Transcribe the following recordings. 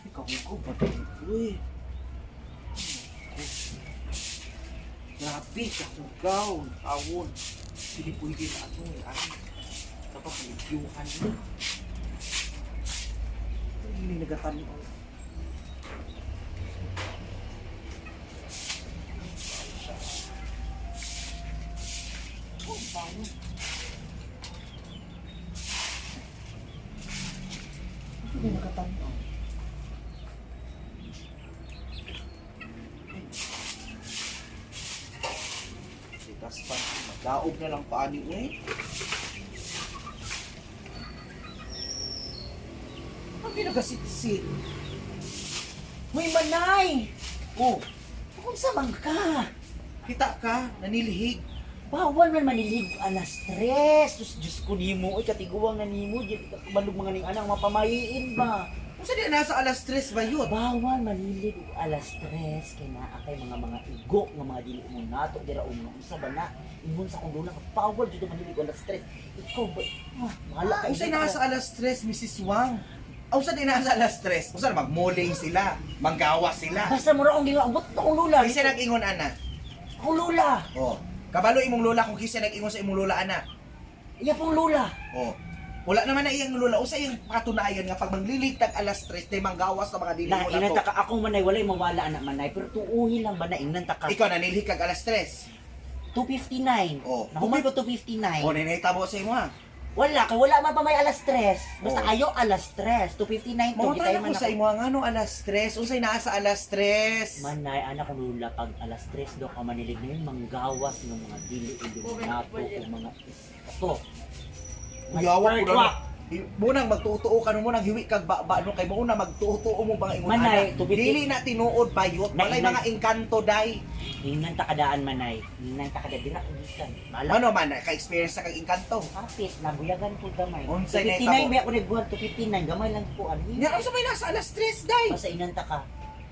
Ikaw ba uy. Grabe, kahugaw. Tawon. Hindi pwede na ano eh. Ano? Dapat libyuhan na. Hindi nagatanaw. Oh, bawon. Hindi nagatanaw. Sitas pa. Magdaog na lang paani uy. Ang ginagasitit. Hoy, Manay! Oh, Kung sa man ka? kita ka, nanilihig. Bawal man manilig alas 3. Diyos, Diyos ko nimo, oy, katiguang na nimo, di ka kabalog mga ning anang mapamayiin ba? Kung sa di nasa alas 3 ba yun? Bawal manilig og alas 3 kay naa kay mga igo nga mga dili mo nato dira o mga usa ba na ingon sa kong lula nga bawal jud manilig og alas 3. Ikaw ba? Ah, bahala ka. Kung sa nasa alas 3, Mrs. Wang. Aw sa di nasa alas 3, kung saan magmuling sila, manggawa sila. Basta mo ra akong ginoo, ambot akong lula. Kisa nag-ingon ana. Akong lula. Oh, kabalo imong lola kung kisa nag-ingon sa imong lola ana. Iya pong lula. Oh. Wala naman na iyang lola usa iyang katunayan nga pag manglilig tag alas 3 day manggawas na mga dili Na mo ingnan na ta ka ako manay walay mawala anak manay pero tuuhin lang ba na ingnan ta ka. Ikaw nanilhig kag alas 3. 2:59. Oh. Nahuman ko 2:59. Oh, ninahitabo sa imo ha. Wala, kay wala man pa may alas 3. Basta Oh. ayo alas 3. 2:59 to Mangutana gitay ko man sa ako. imo nga ano alas 3, unsay naa sa alas 3? Manay, anak ko lula pag alas 3 do ka manilig na yun, manggawas ng mga dili iluminato o mga iskato. Kuyawa ko na. Munang magtutuo ka no munang hiwi kag ba no kay mo una magtutuo mo bang ingon Manay, ana. tubiti. Dili na tinuod bayot, Na- walay na- mga engkanto day. Ingnan ta kadaan manay. Ingnan ta kada dira gikan. Bala. Ano man ka experience sa kag engkanto. Kapit, nabuyagan ko gamay. Unsay na 2:59 itabo? may ako nagbuhat 2:59 gamay lang ko ano. Nya unsa may nasa alas 3 day? Basta inanta ka.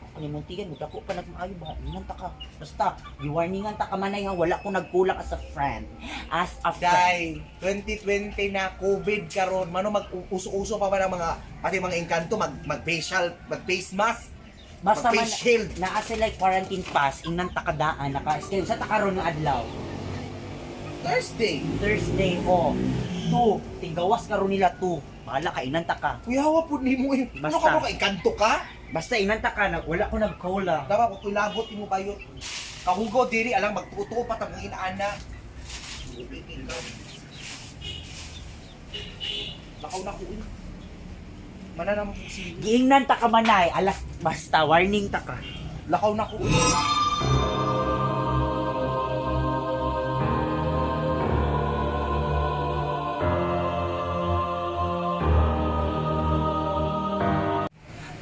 Ako ni Muntigan, mudako pa nagmaayo ba? Inanta ka. Basta, giwarningan ta ka manay ha, wala ko nagkulang as a friend. As a friend. Day, 2020 na COVID karon, mano mag uso-uso pa ba ng mga pati mga engkanto mag mag facial, mag face mask, Basta mag man, face shield. naa sila quarantine pass, ingnan ta kadaan, naka, sa ta karon nga adlaw. Thursday. Thursday, oh. 2, tinggawas karon nila 2. Bahala ka, inanta ka. Kuyawa pud nimo eh. Ano Basta. ka mo ka engkanto ka? Basta inanta ka, nag, wala ko nagkola. Dapat ko kulabot imo bayot. Kahugaw diri alang magtuo pa tag inaana. Lakaw na ko eh. Mananam ko si Giingnan ta ka manay, alas, basta, warning ta ka. Lakaw na ko eh.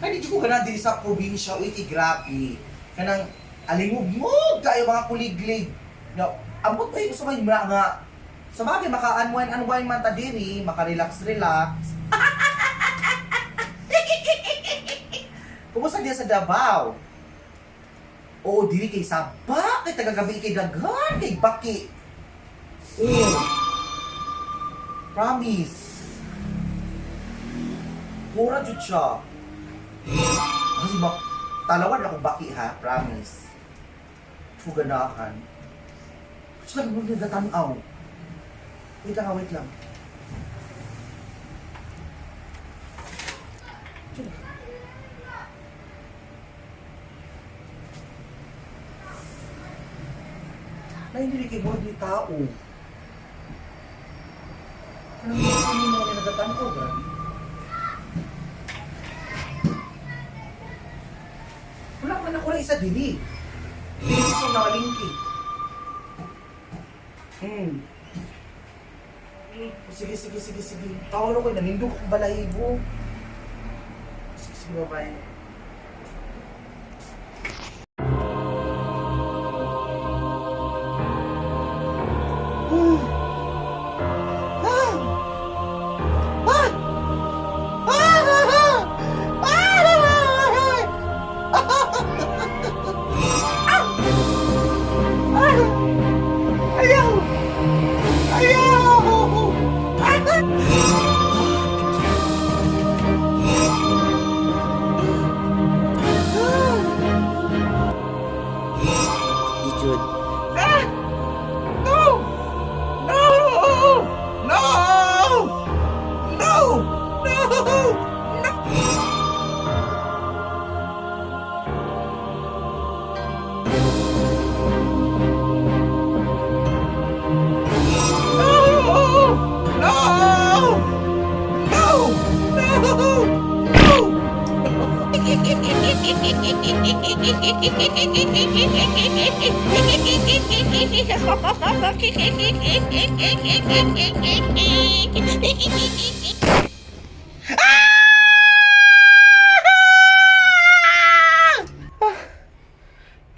Ay, di ko ganahan diri sa probinsya, uy, kay grabe. Kanang alingog-ngog kayo mga kuliglig. No, ambot ko sa may mga nga sa bagay maka-unwind unwind man ta diri, maka-relax relax. Kumusta diya sa Davao? Oo, diri kay saba, kay tagagabi kay daghan, kay baki. Oo. Promise. Pura jud siya. Kasi ba, talawan ako baki ha, promise. Fuganahan. Kasi lang mo nagatanaw. Wait lang ha, wait lang. Na hindi kay murag ni tao. Anong hindi mo na nagatanaw, grabe. Wala man ako na isa dili. Dili sa nawalingki. Sige, sige, sige, sige. Tawag ko, nanindog akong balahibo. Sige, sige, bye-bye. Ah! Ah! Ah! Ah! Ah! Ayaw! Ayaw! Ah!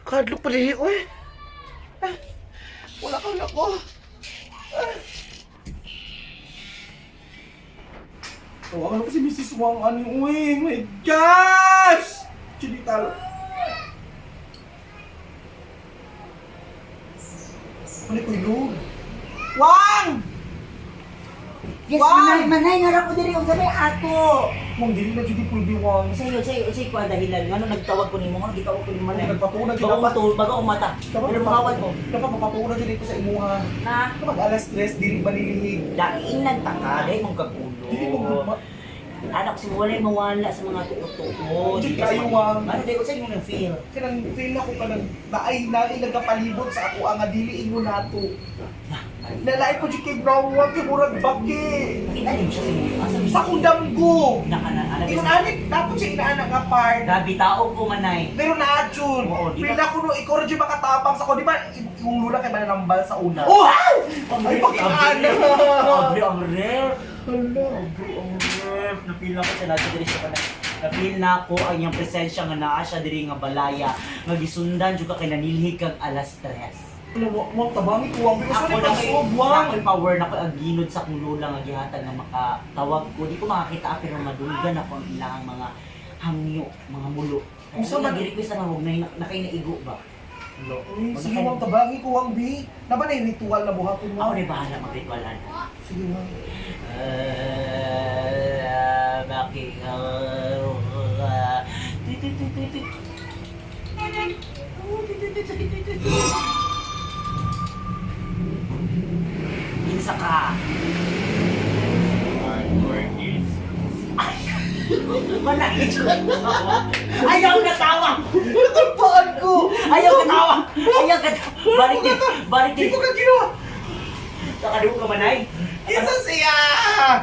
Kadlok pa dili, oy. Ah, wala ka na ko. Ah. Tawagan ko si Mrs. Wang ano, uy. My gosh! Chinital. Ano ko ilog? Wang! Yes, Wang! manay, manay, nga ko diri unsa may ato. Wang, dili na jud pwede, Wang. Unsay unsay unsay ko ang dahilan ngano nagtawag ko nimo, ngano gitawag ko nimo manay? Nagpatunag Bago matul, bago akong mata. Dapat Pero mawad ko. Dapat mapatuna jud ko sa imuha. Na, Kapag alas 3, dili manilihig. dainan ta ka, dahil mong kagulo. Dili mo gugma. Anak si walay mawala sa mga tuo-tuo. Jud kayo, Wang. Ano dahil unsay imong feel? Kanang feel ako kanang naay naay nagapalibot sa ako ang dili ingon nato. Nalain ko jud kay Brown Wang kay murag baki. Nakita niyo siya sa inyo. Asa Sa akong damgo. Nakana, ana Ingon ani dapat siya inaana nga part. Grabe tao ko manay. Pero naadjud. Oo, di ba? Feel ako no ikaw ra jud makatapang sa ko di ba yung lula kay mananambal sa una. Oh! Ay, pakiana. Abre ang ref. Hala. Abre ang ref. Napil ako sa nato diri siya kanay. Napil na ako ang iyang presensya nga naa siya diri nga balaya nga gisundan jud ka kay nanilhig kag alas 3. Ano mo mo tabangi ko ang binusa Ako ni na pagsuog kay Wang. ako'y power na ko ang ginod sa akong lola nga gihatag nga makatawag ko. Di ko makakita pero madunggan ako ang ilang mga hangyo, mga mulo. Unsa man- gi-request na huwag na nakay naigo ba? Uy, sige Wang tabangi ko Wang bi. Naba na yung ritual na buhaton mo. Ako na bahala magritualan. Sige Wang. Insa ka. Wala. Ayaw na tawa. Nakulpaan ko! Ayaw ka tawa. Ayaw ka tawa. Balik din. Balik Di din. ko ka ginawa! Nakadungog ka manay. Kinsa siya!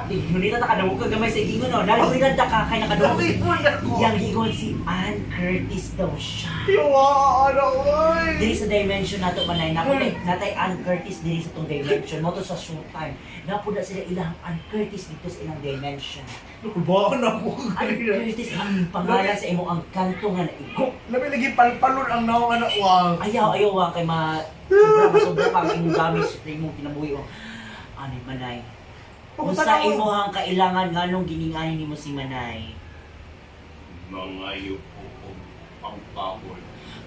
Ngunita nakadungog ka gamay sa ingon no. Nalungilan ta ka kay nakadungog. Nakipon ako! Yang giingon si Ann Curtis daw siya. Iwa, ano, oy! Diri sa dimension nato manay nako natay Ann Curtis diri sa tong dimension mo to sa showtime. Napo na sila ilang Ann Curtis dito sa ilang dimension. Nakulbaan ako! Ann Curtis ang pangalan sa imong ang kanto nga naigo. Labi lagi palpalon ang naong anak, wang. Ayaw ayaw wa kay ma sobra ma sobra pa ang imong damage sa imong kinabuhi oh. Ani manay. Kung sa imong ang kailangan nganong gininganin nimo si Manay. Mga yuko og pangpahol.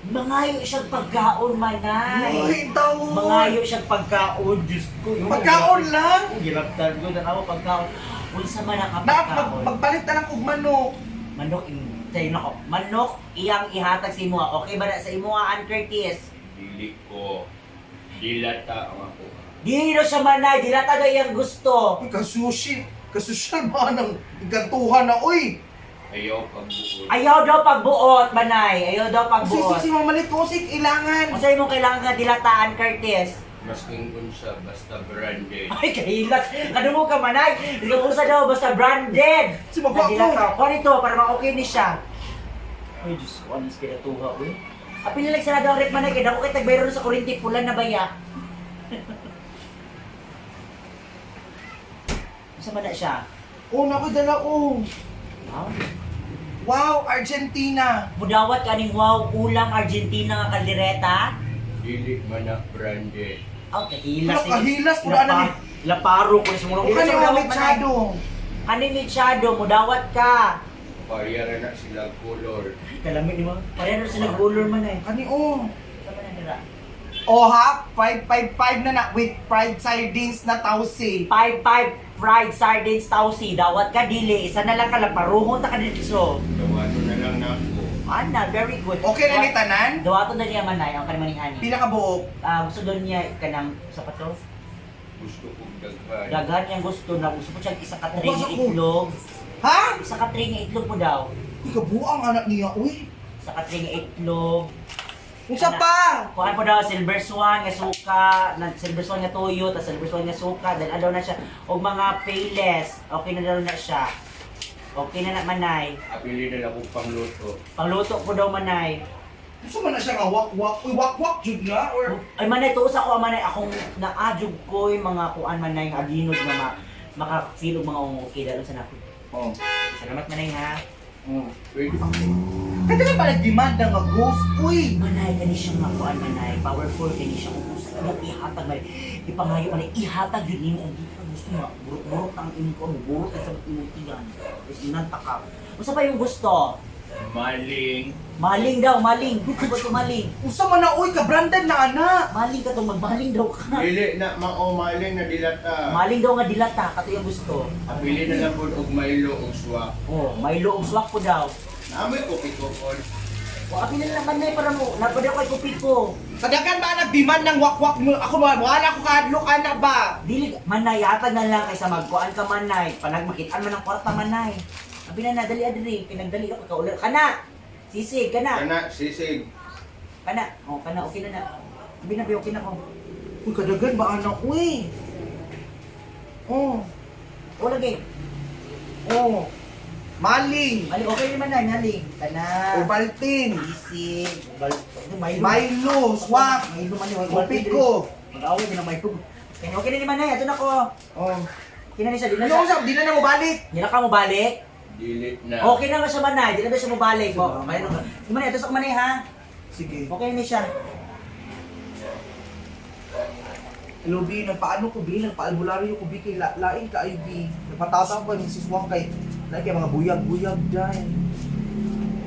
Mangayo siyang pagkaon, Manay. Uy, taon! Mangayo siyang pagkaon, Diyos ko. Pagkaon lang! Gilaptan ko, tanawa pagkaon. Unsa man ang Na, mag, pagkaon? magpalit na lang og manok. Manok, tayo nako. Manok, iyang ihatag sa imo. Okay ba na sa imo, Ann Curtis? Dili ko dilata ang ako. Dino siya manay, dilata daw iyang gusto. Uy, kasushi. Kasusyal ba ng ikantuhan na, uy! Ayaw pagbuot. Ayaw daw pagbuot, manay. Ayaw daw Kasi pagbuot. si mamalit ko, si kailangan. Unsa imong kailangan nga dilataan, Curtis? Mas unsa basta branded. Ay, kahilas. Kadungog ka, manay. Usa daw, basta branded. Si magwa ko. Nadilata. Kuha nito, para ma-okay ni siya. Ay, Diyos ko, anong inspiratuha, uy. Apil na lang sarado ang rep, manay. Kaya dako kay tagbayro sa kurinti, pula na baya. Unsa man na siya? Oh, naku, dala, oh. Wow. Wow, Argentina. Mudawat kaning wow, ulam Argentina nga kaldereta. Dili man na branded. Aw, kahilas. Wala, kahilas, pula na ni- Laparo ko sa mga Kani Mudawat, mga mechado. Kani mechado, mudawat ka. Pareha ra na sila color. Ay, kalamit ni mo. Pareho na sila color man eh. Kani oh. Sama na nila. Oh ha, 555 na na with fried sardines na tausi. 5-5 fried sardines tausi. Dawat ka dili. Isa na lang ka laparuhon ta ka dito. Dawato na lang nako. Ana, very good. Okay na ni tanan? Dawaton na niya manay ang kanimani-ani. Pila ka buok? Ah, gusto doon niya kanang sa pato. Gusto kong daghan. Daghan niyang gusto na gusto po siya isa ka tray Gusto nga ko. itlog. Ha? Isa ka tray nga itlog po daw. Ikabuang anak niya, uy. Isa ka tray nga itlog. Unsa pa? Kuan po daw silver swan nga suka, na silver swan nga tuyo, tas silver swan nga suka, then daw na siya og mga payless. Okay na daw na siya. Okay na na, Manay. Apili na lang kong pangluto. Pangluto ko daw, Manay. Gusto man na siya nga wakwak. Uy, wakwak jud na or Ay, Manay, tuos ako, Manay. Akong naadjog ko yung mga kuan, Manay, nga aginod nga maka-feel og mga okay dalo sa nako. Oh. Salamat, Manay, ha. Oh. Pwede. Kaya ka ba nag-demand na nga ghost? Uy! Manay, kani siya nga kuan, Manay. Powerful kani siya. Kung gusto mo ihatag, Manay. Ipangayo, Manay. Ihatag yun nimo kung di ka gusto nga. Burot-burot ang imong kuan. Burot ang sa imong tiyan. Tapos inanta ka. Usa pa yung gusto? Maling. Maling daw, maling. Gusto ba ito maling? Usa man na uy, ka-branded na ana. Maling ka to, magmaling daw ka. Dili na mao maling na dilata. Maling daw nga dilata, kato yung gusto. Apili na lang po og Milo og swak. Oh, may og swak po daw. Naamoy ko pikokol. O, akin na lang manay para mo. Napadaw kay kupiko. Kadagan ba nag-demand ng wakwak mo? Ako ba, wala ko kahadlok ana ba? Dili, manay, hatag na lang kaysa magkuan ka manay. Panag makitaan man ang kwarta manay. Abi na na, dali adri. Pinagdali ako, kaulan. Kana! Sisig, kana! Kana sisig. Kana! O, kana, okay na na. Abi na, bi, okay na ko. Uy, kadagan ba ana uy? Oh, O, lagi. oh. Maling. Mali, okay naman na, maling. Kana. Ovaltine. Sisig. Milo. Milo, swak. Milo man yun. Kupiko. Mag-away din ang Milo. Kaya okay na ni Manay, ato na ko. Oh. Okay na ni siya, di na Ano siya. usap? Di na na mo balik. Di na ka mo balik. Dili na. Okay na ba siya Manay? Di na ba siya mo balik? Oh, Manay, si Manay, ato sa Manay ha. Sige. Okay na ni siya. Hello, B. Nagpaano ko, B? Nagpaalbularyo ko, B. Kay lain ka, ay, B. Nagpatabang ko, Mrs. Wang, kay lain kay mga buyag-buyag dyan.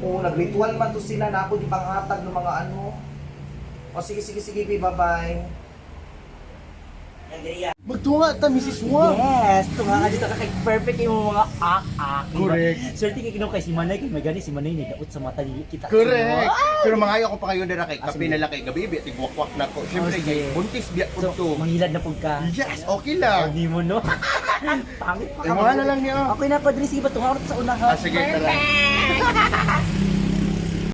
Oo, nag-ritual man to sila na ako di panghatag ng mga ano. O, sige, sige, sige, B. Bye-bye. Nagriya. Magtunga ta Mrs. Yes, tunga ka dito ka kay perfect yung mga ak-ak. Diba? Correct. Swerte kay kinong kay si Manay kay magani si Manay ni daot sa mata dili kita. Correct. Pero mangayo ako pa kayo dira kay Ah, kape sige. na lang kay gabi bi tigwakwak na ko. Siyempre Oh, sige. kay buntis biya So, ko to. manghilad na pud ka. Yes, okay lang. Hindi mo no. Pangit pa Ay, mga na lang niya. Okay na pa diri sige ba tunga sa unahan. Ah, sige, tara.